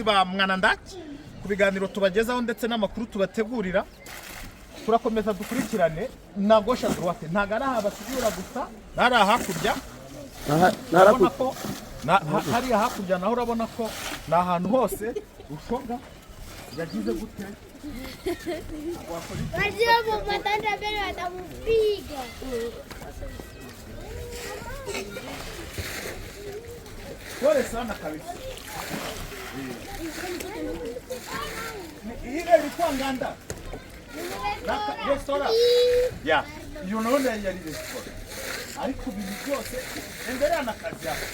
Ba Mwanandaki ku biganiro tubagezaho ndetse n'amakuru tubategurira, turakomeza dukurikirane na gauche à droite. Ntabwo ari aha basubira gusa, ari hakurya urabona ko hariya hakurya naho urabona ko ni ahantu hose Rushoga yagize gute. Wazio matanda mbele watamupiga. Pole sana kabisa. Ile ilikuwa nganda. Resitora. Ya, iyo nayo yari resitora. Ariko ibintu byose endelea na kazi yako.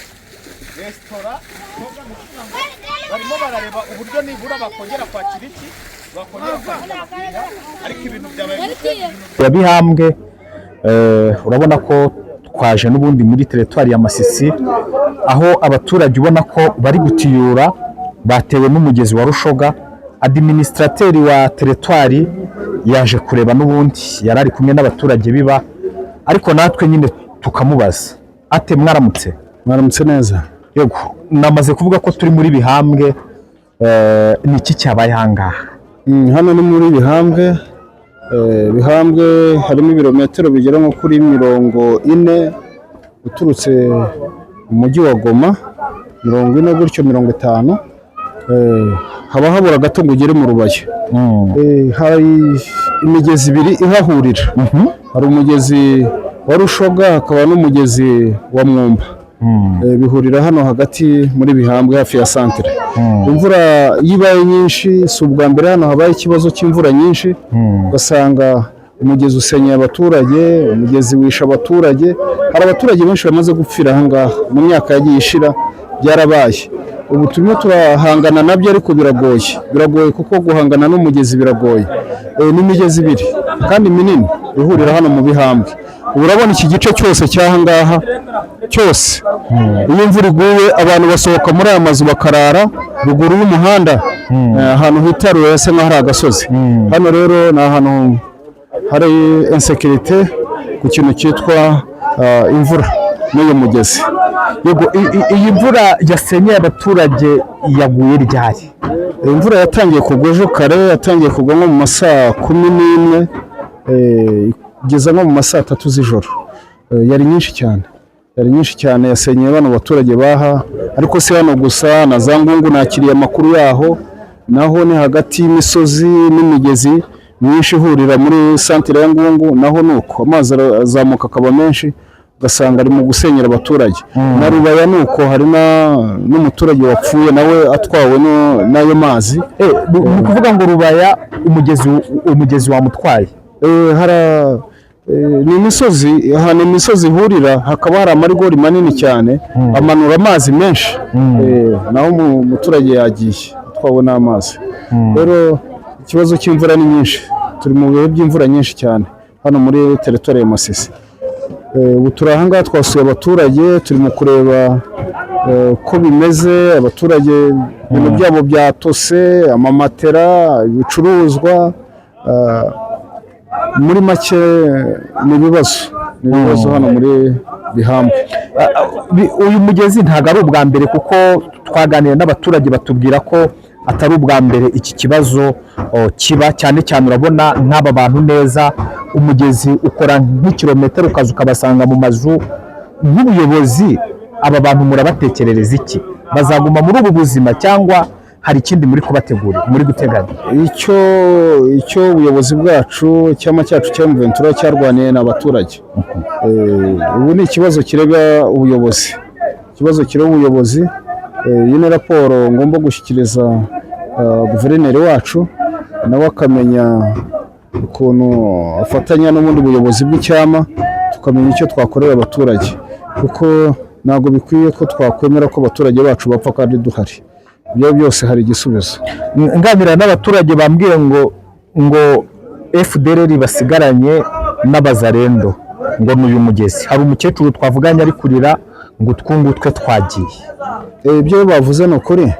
Resitora koga ni ukuvuga ngo barimo barareba uburyo nibura bakongera kwakira iki? Bakongera kwakira abakiriya, ariko ibintu byabaye gute? Ya Bihambwe, urabona ko twaje n'ubundi muri teritwari ya Masisi, aho abaturage ubona ko bari gutiyura batewe n'umugezi wa Rushoga. Administrateur wa teritwari yaje kureba n'ubundi yari ari kumwe n'abaturage biba, ariko natwe nyine tukamubaza ate. Mwaramutse? Mwaramutse neza. Yego, namaze kuvuga ko turi muri Bihambwe. Ni iki cyabaye ahangaha? Hano ni muri Bihambwe. Bihambwe harimo ibirometero bigera nko kuri 40 uturutse mu mujyi wa Goma, 40 gutyo, 50. Haba habura gato ngo ugere mu Rubaya. Hari imigezi ibiri ihahurira. Hari umugezi wa Rushoga, hakaba n'umugezi wa Mwumba. Bihurira hano hagati muri Bihambwe, hafi ya santere. Imvura iyo ibaye nyinshi, si ubwa mbere hano habaye ikibazo cy'imvura nyinshi, ugasanga umugezi usenyeye abaturage, umugezi wishe abaturage. Hari abaturage benshi bamaze gupfira aha ngaha mu myaka yagiye ishira, byarabaye. Ubu turimo turahangana nabyo, ariko biragoye, biragoye kuko guhangana n'umugezi biragoye. N'imigezi ibiri kandi minini ihurira hano mu Bihambwe. Ubu urabona iki gice cyose cy'aha ngaha cyose, iyo imvura iguye abantu basohoka muri aya mazu bakarara ruguru y'umuhanda, ahantu hitaruye hasa nk'aho hari agasozi. Hano rero ni ahantu hari insécurité ku kintu cyitwa imvura n'uyu mugezi. Yego, iyi mvura yasenyeye abaturage yaguye ryari? Imvura yatangiye kugwa ejo kare, yatangiye kugwa nko mu ma saa 11, igeza nko mu ma saa 3 z'ijoro. Yari nyinshi cyane, yari nyinshi cyane, yasenyeye bano baturage baha, ariko si hano gusa, na za Ngungu nakiriye amakuru yaho, naho ni hagati y'imisozi n'imigezi myinshi ihurira muri santire ya Ngungu, naho ni uko amazi arazamuka akaba menshi, ugasanga ari mu gusenyera abaturage. Na Rubaya ni uko, hari n'umuturage wapfuye nawe atwawe n'ayo mazi. Ni ukuvuga ngo Rubaya umugezi wamutwaye? Ni imisozi, ahantu imisozi ihurira hakaba hari amarigori manini cyane amanura amazi menshi. Naho umuturage yagiye atwawe n'amazi. Rero ikibazo cy'imvura ni nyinshi, turi mu bihe by'imvura nyinshi cyane hano muri teritwari ya Masisi. Ubu turi aha ngaha twasuye abaturage, turi mu kureba uko bimeze. Abaturage ibintu byabo byatose, amamatera, ibicuruzwa, muri make ni ibibazo hano muri Bihambwe. Uyu mugezi ntabwo ari ubwa mbere, kuko twaganiriye n'abaturage batubwira ko atari ubwa mbere iki kibazo kiba. Cyane cyane urabona nk'aba bantu neza, umugezi ukora nk'ikirometero ukaza ukabasanga mu mazu. Nk'ubuyobozi, aba bantu murabatekerereza iki? Bazaguma muri ubu buzima cyangwa hari ikindi muri kubategurira, muri guteganya? Icyo ubuyobozi bwacu, icyama cyacu cya M23 cyarwaniye ni abaturage. Ubu ni ikibazo kireba ubuyobozi, ikibazo kireba ubuyobozi. Iyi ni raporo ngomba gushyikiriza guverineri wacu, nawe akamenya ukuntu afatanya n'ubundi buyobozi bw'icyama, tukamenya icyo twakorera abaturage, kuko ntabwo bikwiye ko twakwemera ko abaturage bacu bapfa kandi duhari. Ibyo byose hari igisubizo. Nganira n'abaturage bambwiye ngo FDLR basigaranye n'abazarendo ngo ni uyu mugezi. Hari umukecuru twavuganye ari kurira ngo utwungutwe twagiye. Ibyo bavuze ni ukuri.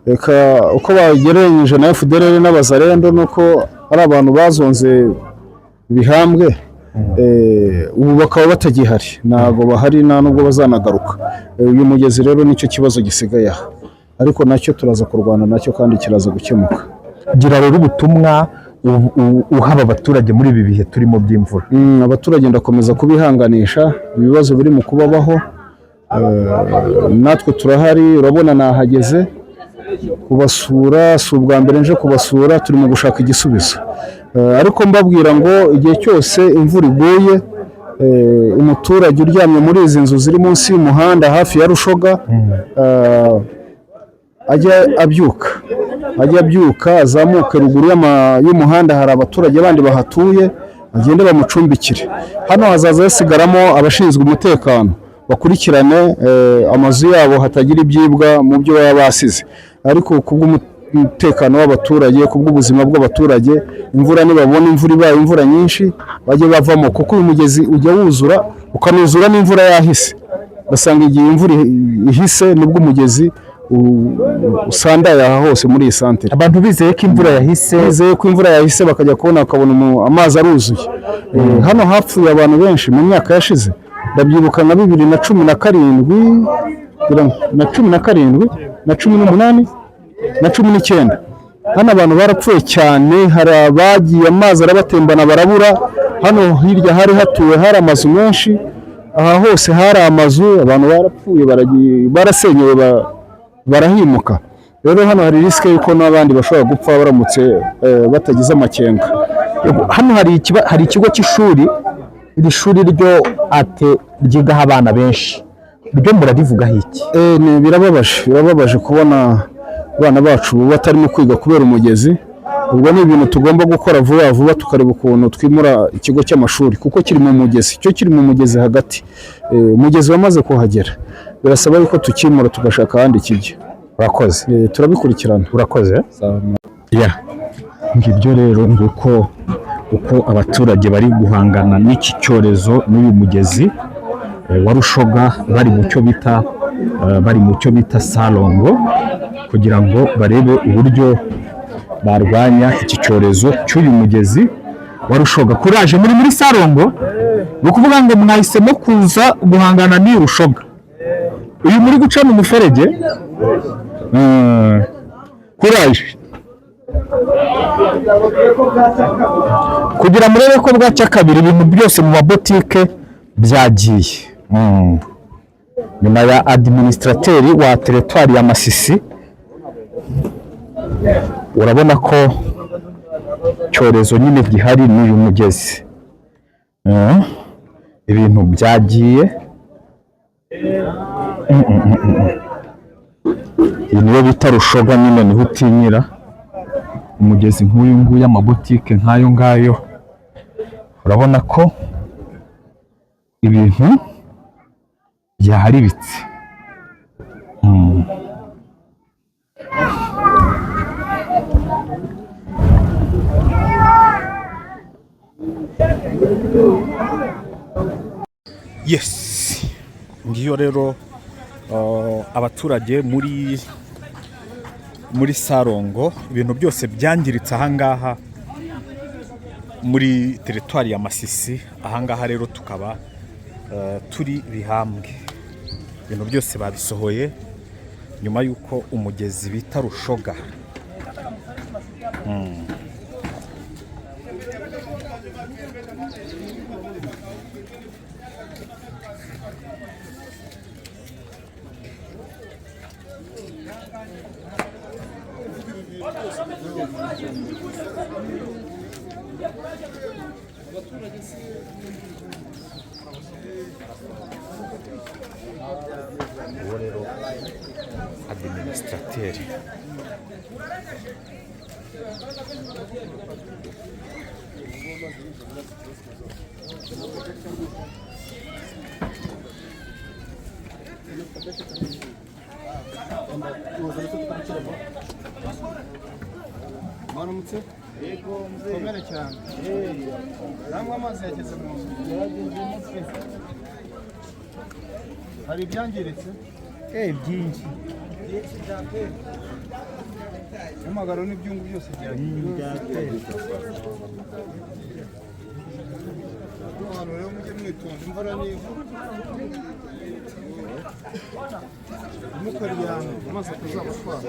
Reka uko bagereranyije na FDLR n'abazarendo ni uko ari abantu bazonze Bihambwe, ubu bakaba batagihari, ntabwo bahari, nta nubwo bazanagaruka. Uyu mugezi rero nicyo kibazo gisigaye aha. Ariko nacyo turaza kurwana nacyo kandi kiraza gukemuka. Gira rero ubutumwa uha aba baturage muri ibi bihe turimo by'imvura. Abaturage ndakomeza kubihanganisha ibibazo biri mu kubabaho. Natwe turahari, urabona nahageze kubasura, si ubwa mbere nje kubasura, turi mu gushaka igisubizo. Ariko mbabwira ngo igihe cyose imvura iguye, umuturage uryamye muri izi nzu ziri munsi y'umuhanda hafi ya Rushoga, ajya abyuka azamuke ruguru y'umuhanda, hari abaturage bandi bahatuye, bagende bamucumbikire. Hano hazaza hasigaramo abashinzwe umutekano bakurikirane amazu yabo hatagira ibyibwa mu byo baba basize. Ariko kubw'umutekano w'abaturage, kubw'ubuzima bw'abaturage, imvura nibabona imvura ibaye imvura nyinshi bajye bavamo, kuko uyu mugezi ujya wuzura ukanuzura n'imvura yahise. Ugasanga igihe imvura ihise nibwo umugezi usandaye aha hose muri iyi santere. Abantu bizeye ko imvura yahise. Bizeye ko imvura yahise, bakajya kubona bakabona amazi aruzuye. Hano hapfuye abantu benshi mu myaka yashize, ndabyibuka nka 2017, na 17 na 18 na 19. Hano abantu barapfuye cyane, hari abagiye amazi arabatembana barabura. Hano hirya hari hatuwe, hari amazu menshi, aha hose hari amazu, abantu barapfuye, barasenyewe, barahimuka. Rero hano hari risque y'uko n'abandi bashobora gupfa baramutse batagize amakenga. Hano hari ikigo cy'ishuri, iri shuri ryo ate ryigaho abana benshi, ryo murarivugaho iki? Birababaje kubona abana bacu batarimo kwiga kubera umugezi. Ubwo ni ibintu tugomba gukora vuba vuba, tukareba ukuntu twimura ikigo cy'amashuri kuko kiri mu mugezi, cyo kiri mu mugezi hagati. Umugezi wamaze kuhagera, birasaba yuko tukimura tugashaka ahandi kijya. Urakoze. Turabikurikirana. Urakoze. Ya, ngibyo rero, nguko uko abaturage bari guhangana n'iki cyorezo n'uyu mugezi wa Rushoga, bari mu cyo bita salongo kugira ngo barebe uburyo barwanya iki cyorezo cy'uyu mugezi wa Rushoga. Kuraje muri salongo, ni ukuvuga ngo mwahisemo kuza guhangana n'iyi Rushoga, uyu muri guca mu muferege. Kuraje kugira murebe ko bwacya kabiri ibintu byose mu mabotike byagiye. Nyuma ya administrateur wa teritwari ya Masisi, urabona ko cyorezo nyine gihari n'uyu mugezi. Ibintu byagiye. Iyi niyo bita Rushoga nyine, niho utinyira umugezi nk'uyu nguyu, amabotike nk'ayo ngayo, urabona ko ibintu byaharibitse. Yes, ngiyo rero abaturage muri Sarongo, ibintu byose byangiritse ahangaha muri teritwari ya Masisi. Ahangaha rero tukaba turi Bihambwe, ibintu byose babisohoye nyuma y'uko umugezi bita Rushoga. Uwo rero administrateur. Mwaramutse? Yego, komere cyane. Namwe amazi yageze mu nzu? Hari ibyangiritse? Byinshi. Amagaro n'ibyungu byose byagiye. Abantu rero mujye mwitonda, imvura ni Ntimukaryame amazi atazabatwara.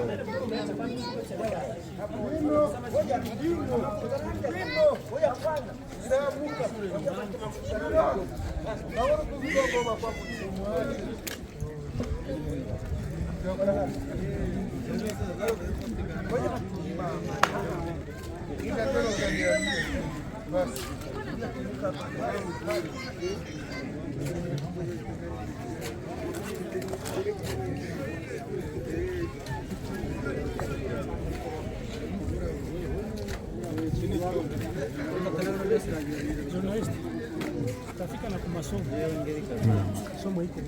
Tafika na kumasomo. Somo iko.